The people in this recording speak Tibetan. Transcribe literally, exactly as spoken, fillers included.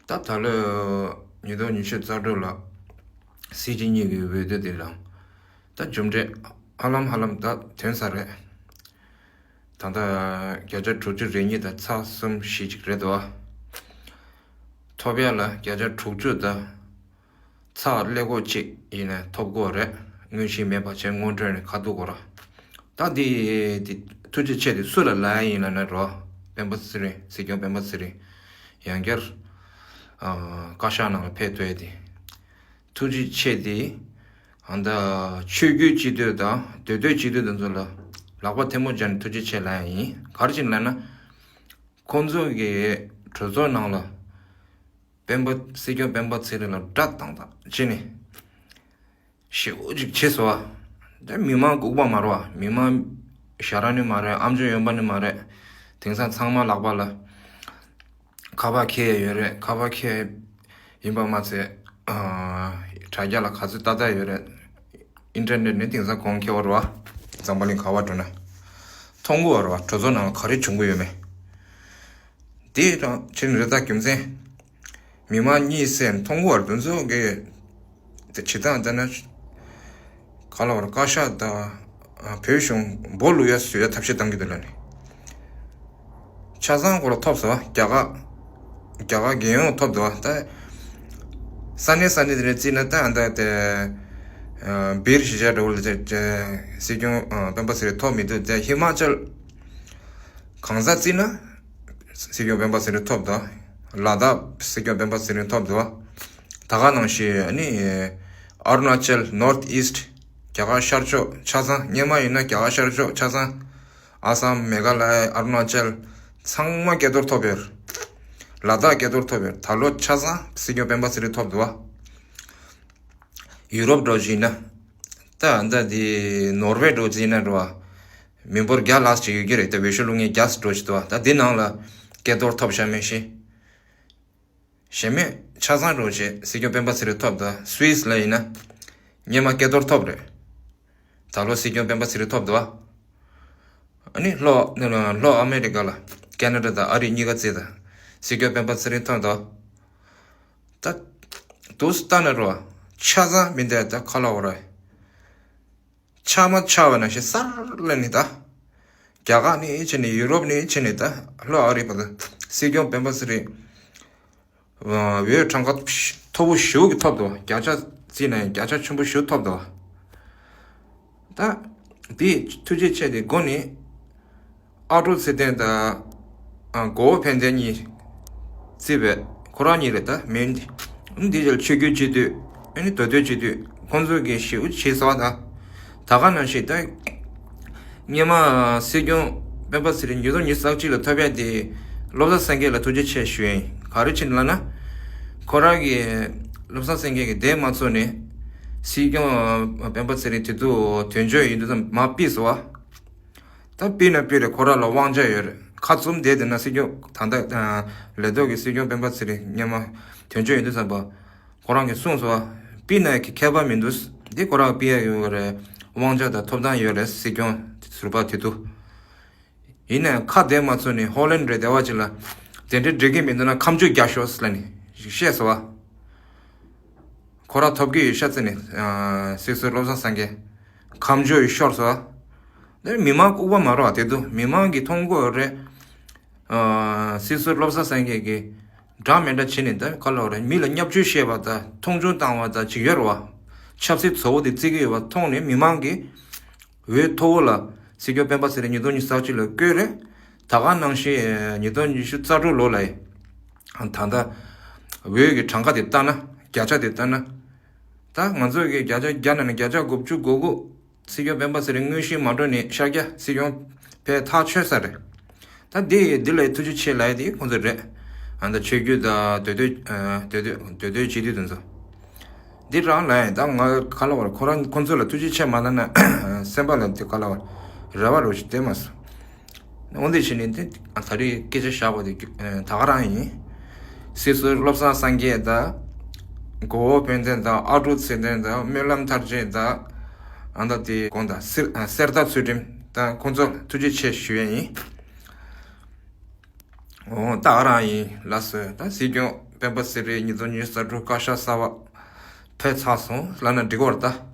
ད་ད་ལོའི་ཉིས་སྟོང་ཉི་ཤུ་རྩ་དྲུག་ལ་སྲིད་སྤྱི་གཉིས་ཀྱི་འོས་བསྡུ་དེ་ལ་ད་མཇུག་འབྲས་ཧ་ལམ་ཧ་ལམ་ད་ཐོན་ས་རེད། ད་ལྟ་བརྒྱ་ཆ་དྲུག་ཅུ་རེ་གཉིས་དང་ཚེག་གསུམ་བཞི་ཅིག་རེད་འདུག་ཐོབ་ཡ་ལ་བརྒྱ་ཆ་དྲུག་ཅུ་དང་ཚེག་ཀླད་ཀོར་གཅིག་ཡིན་ནའི་ཐོབ་དགོས་རེད། དངོས་གཞི་མེད་པ་བྱས་སྔོན་འགྲོ་ནས་ཁ་ཐུག་གོ་ར། ད་འདི་འདི་ཐུགས་རྗེ་ཆེ་དེ་སུ་ལ་ལབ་ཡ་ཡིན་ལབ་ན་རོ། སྤེན་པ་ཚེ་རིང་། སྲིད་སྐྱོང་སྤེན་པ་ཚེ་རིང་། ཡང་བསྐྱར་ཨ་བཀའ་ཤག་ནང་ལ་ཕེབས་ཐུབ་ཡ་དེ། ཐུགས་རྗེ་ཆེ་དེ། ཨ་ད་ཆོས་བརྒྱུད་སྤྱི་འཐུས་དང་འདོད་འདོད་སྤྱི་འཐུས་དེ་ཚོ་ལ་ལག་པ་ཐལ་མོ་སྦྱར་ནས་ཐུགས་རྗེ་ཆེ་ལབ་ཡ་ཡིན། ག་རེ་བྱས་ནས་ལབ་ན། ཁོང་ཚོ་གི་གྲོས་ཚོགས་ནང་ལ་སྤེན་པ། སྲིད་སྐྱོང་སྤེན་པ་ཚེ་རིང་ལ་དགྲ་བཏང་བཏང་བྱས་ནས་ཞེ་པོ་ཅིག་བྱས་སོང་བ། ད་མི་མང་ལྐུགས་པ་མ་རེད་བ། མི་མང་ཞ་ར་ནི་མ་རེད། ཨམ་ཅོག་གཡོན་པ་ནི་མ་རེད། དེང་སང་ཚང་མ་ལག་པ་ལ་ཁ་པར་འཁྱེར་ཡ་ཡོད་རེད། ཁ་པར་འཁྱེར་ཡིན་པ་མ་ཚད་ཨ་དྲ་རྒྱ་ལ་ག་ཚོད་ལྟ་ལྟ་ཡོད་རེད། ཨིན་ཊར་ནེཊ་ནི་དེང་སང་གོང་ཁེ་བོ་རེད་བ། འཛམ་བུ་གླིང་ག་པར་འགྲོ་ན་མཐོང་གི་ཡོད་རེད་བ། གྲོས་ཚོགས་ནང་ལ་ག་རེ་བྱུང་གི་ཡོད་མེད། དེ་དང་ཕྱིན་རེ་ད་རྒྱུ་མཚན། མི་མང་གཉིད་སད་མཐོང་གི་ཡོད་རེད། དེ་ཚོ་གི་དེ་བྱེད་སྟངས་ལྟ་ན་ག་ལ་བར་བཀའ་ཤག་དང་བོད་གཞུང་སྦོ་ལུག་ཡ་བཟོ་ཡ་ཐབས་ཤེས་གཏང་གི་འདུག་ལ་ནི། ཆ་ཚང་ཁོ་ལ་ཐོབ་སོང་། རྒྱ་གར་རྒྱ་གར་རྒྱལ་ཡོངས་ཐོབ་འདུག་ད་ས་གནས་ས་གནས་དེ་ནས་བརྩིས་ན་ད་ད་དེ་སྦིར་གཞིས་ཆགས་འདྲ་བོ་ལ་དེ་སྲིད་སྐྱོང་སྤེན་པ་ཚེ་རིང་ཐོབ་མི་འདུག་དེ་ཧི་མ་ཅལ་གང་ས་བརྩིས་ན་སྲིད་སྐྱོང་སྤེན་པ་ཚེ་རིང་ཐོབ་འདུག་ལ་དྭགས་སྲིད་སྐྱོང་སྤེན་པ་ཚེ་རིང་ཐོབ་འདུག་ད་ག་ནང་བཞིན་ཨ་ནི་ཨ་རུ་ན་ཅལ་ནོར་ཨིསྟ། རྒྱ་གར་ཤར་ཕྱོགས་ཆ་ཚང་། སྔོན་མ་ཡིན་ན་རྒྱ་གར་ཤར་ཕྱོགས་ཆ་ཚང་། ཨ་སམ། མེ་ག་ལ་ཡ། ཨ་རུ་ན་ཅལ། ཚང་མ་སྐལ་རྡོར་ཐོབ་ཡོད། ལ་དྭགས་སྐལ་རྡོར་ཐོབ་ཡོད། ད་ལོ་ཆ་ཚང་སྲིད་སྐྱོང་སྤེན་པ་ཚེ་རིང་ཐོབ་འདུག་བ། ཡུ་རོབ་འགྲོ་བཞིན་ན། ད་ད་འདི་ནོར་ཝེ་འགྲོ་བཞིན་ན་འགྲོ་བ། མི་འབོར་བརྒྱ་ལྷག་ཅིག་ཡོད་ཀྱི་རེད། ད་འོས་ཤོག་བླུག་མཁན་བརྒྱ་ཙམ་འགྲོ་བཞིན་འདུག་བ། ད་འདི་ནང་ལ་སྐལ་རྡོར་ཐོབ་ཤག་མེད་ཤེས། གཞན་མེད་ཆ་ཚང་འགྲོ་བྱེད་སྲིད་སྐྱོང་སྤེན་པ་ཚེ་རིང་ཐོབ་ད། སུད་སི་ལ་ཡིན་ན། སྔོན་མ་སྐལ་རྡོར་ཐོབ་རེད། ད་ལོ་སྲིད་སྐྱོང་སྤེན་པ་ཚེ་རིང་ཐོབ་འདུག་བ། ཨ་ནི་ལྷོ་ལྷོ་ཨ་མེ་རི་ཀ་ལ་ཀེ་ན་ཌ་དང་ཨ་རི་གཉིས་ཀ་བརྩིས་ད། སྲིད་སྐྱོང་སྤེན་པ་ཚེ་རིང་ཐོབ་འདུག་ད་དུས་ལྟ་ན་རོ། ཆ་ཚང་མི་འདུག་ད་ཁ་ལ་འོ་ར། ཆ་མ་ཆ་བ་ན་ཞེ་སར་ལ་ནི་ད། རྒྱ་གར་ནི་ཕྱིན་ནི། ཡུ་རོབ་ནི་ཕྱིན་ནི། ད་ལྷོ་ཨ་རི་བ་ད་སྲིད་སྐྱོང་སྤེན་པ་ཚེ་རིང་། འོས་གྲངས་ཀ་མཐོ་པོ་ཞེ་པོ་ཅིག་ཐོབ་འདུག་བརྒྱ་ཆ་བརྩིས་ན་ཡང་བརྒྱ་ཆ་ཆེན་པོ་ཞེ་པོ་ཅིག་ཐོབ་འདུག་ད་དེ་ཐུགས་རྗེ་ཆེ་དེ་དགོངས་ནས། ཨ་ཀྲུག་ཚེ་བརྟན་དང་། ཨ། གོ་བོ་ཕན་བདེ་གཉིས་བརྩིས་པས་ཁོ་རང་གཉིས་རེད། ད་མིན་འདི་ལ་ཆོས་བརྒྱུད་སྤྱི་འཐུས། ཨ་ནི་འདོད་འདོད་སྤྱི་འཐུས། ཁོང་ཚོ་གིས་ཞེ་པོ་བྱས་སོང་ད། ད་ག་ནང་བཞིན་ད། སྔོན་མ་སྲིད་སྐྱོང་སྤེན་པ་ཚེ་རིང་ཉིས་སྟོང་ཉི་ཤུ་རྩ་གཅིག་ལ་ཐོབ་ཡ་དེ། བློ་བཟང་སེང་གེ་ལ་ཐུགས་རྗེ་ཆེ་ཞུ་ཡིན། ག་རེ་བྱས་ནས་ལབ་ན། ཁོ་རང་གིས་བློ་བཟང་སེང་གེ་གི་འདས་མ་ཚོར་ནས། སྲིད་སྐྱོང་སྤེན་པ་ཚེ་རིང་དེ་དུས་དོན་གཅོད་ཡིན་དུས་ཙམ་མར་ཕུད་སོང་བ། ད་ཕུད་ན་ཕུད་རེད། ཁོ་རང་ལ་དབང་ཆ་ཡོད་རེད། ཁ་བཙུམ་བསྡད་དེ་ན་སྲིད་སྐྱོང་ད་ལྟ་ལས་ཐོག་གི་སྲིད་སྐྱོང་སྤེན་པ་ཚེ་རིང་སྔོན་མ་དོན་གཅོད་ཡིན་དུས་ཙམ་པ། ཁོ་རང་གིས་གསུངས་སོང་བ། ཕུད་ན་ཁྱད་པར་མི་འདུག་འདི་ཁོ་རང་ཕུད་ཡ་ཡོད་རེད། དབང་ཆ་དང་ཐོབ་ཐང་ཡོད་རེད། སྲིད་སྐྱོང་ཟུར་པ་དེ་དུས། ཡིན་ནའང་ཁ་བདེ་མ་ཚོར་ནས་ཧོ་ལན་རེད་དེ་བ་ཅིག་ལ་དེ་འདྲའི་འགྲིག་གི་མི་འདུག་ན་ཁ་མཆུ་རྒྱག་ཤོག་ཟེར་ལབ་ནས་བཤད་སོང་བ། ཁོ་རང་ཐོབ་ཀྱི་ཡོད་ཤག་ཟེར་ནས། ཨ། སྲིད་ཟུར་བློ་བཟང་སེང་གེ་ཁ་མཆུ་ཡིས་ཤོར་སོང་བ། དེ་མི་མང་ལྐུགས་པ་མ་རེད་བ། དེ་དུས་མི་མང་གིས་མཐོང་གི་ཡོད་རེད། ཨ། སྲིད་ཟུར་བློ་བཟང་སེང་གེ་གིས་འདྲ་མི་འདྲ་བྱས་ནས་ད་ག་ལབ་རེད། མི་ལ་བརྙས་བཅོས་བཤད་པ་དང་མཐོང་ཆུང་བཏང་བ་དང་ཅིག་ཡོད་རེད་བ། ཆབ་སྲིད་བཟོ་བོ་དེ་བརྩི་གི་ཡོད་པ་མཐོང་ནས་མི་མང་གིས། འོས་མཐོ་བོ་ལ་སྲིད་སྐྱོང་སྤེན་པ་ཚེ་རིང་ཉིས་སྟོང་ཉི་ཤུ་རྩ་གཅིག་ལ་བསྐོས་རེད། ད་ག་ནང་བཞིན་ཉིས་སྟོང་ཉི་ཤུ་རྩ་དྲུག་ལོ་ལ་ཡིན། ད་ལྟ་འོས་ཀྱི་གྲངས་ཀ་དེ་ལྟ་ན། བརྒྱ་ཆ་དེ་ལྟ་ན། ད་ང་ཚོ་གི་བརྒྱ་ཆ་བརྒྱ་ནང་ནས་བརྒྱ་ཆ་དགུ་བཅུ་གོ་དགུ། སྲིད་སྐྱོང་སྤེན་པ་ཚེ་རིང་དངོས་གཞི་མ་འགྲོ་ནས་ཤར་རྒྱག་སྲིད་སྐྱོང་ཕེབས་ཐག་ཆོད་ས་རེད། ད་འདི་འདི་ལ་ཐུགས་རྗེ་ཆེ་ལབ་ཡ་དེ་ཁོང་ཚོ་རེད། ཨ། ད་ཆོས་བརྒྱུད་དང་འདོད་འདོད། ཨ། འདོད་འདོད་འདོད་འདོད་བྱེད་དུས་དེ་ཚོ། འདི་རང་ལ་ཡང་ད་ང་ག་ལབ་རེད། ཁོ་རང་ཁོང་ཚོ་ལ་ཐུགས་རྗེ་ཆེ་མ་ལབ་ན་སེམས་པ་ལ་འདི་ག་ལབ་རེད། རེ་བ་རུ་ཞིག་བསྡད་མ་སོང་། འོན་ཏེ་བྱས་ནས་འདི་ད་རེས་སྐད་ཆ་བཞག་པ་དེ་ད་ག་རང་ཡིན། སྲིད་ཟུར་བློ་བཟང་སངས་རྒྱས་དང་། གོ་བོ་ཕན་བདེ་དང་། ཨ་ཀྲུག་ཚེ་བརྟན་དང་། སྨོན་ལམ་མཐར་ཕྱིན་དང་། ཨ། ད་དེ་དགོངས་དག་གསེར་རྟ་ཚུལ་ཁྲིམས་དང་ཁོང་ཚོ་ལ་ཐུགས་རྗེ་ཆེ་ཞུ་ཡས་ཡིན། འོ་ད་ཨ་རང་ཡིན། ལགས་སོ། ད་སྲིད་སྐྱོང་སྤེན་པ་ཚེ་རིང་ཉིས་སྟོང་ཉི་ཤུ་རྩ་དྲུག་བཀའ་ཤག་གསར་པ་ཕེབས་ཚར་སོང་ལབ་ན་འགྲིག་གི་རེད་ད།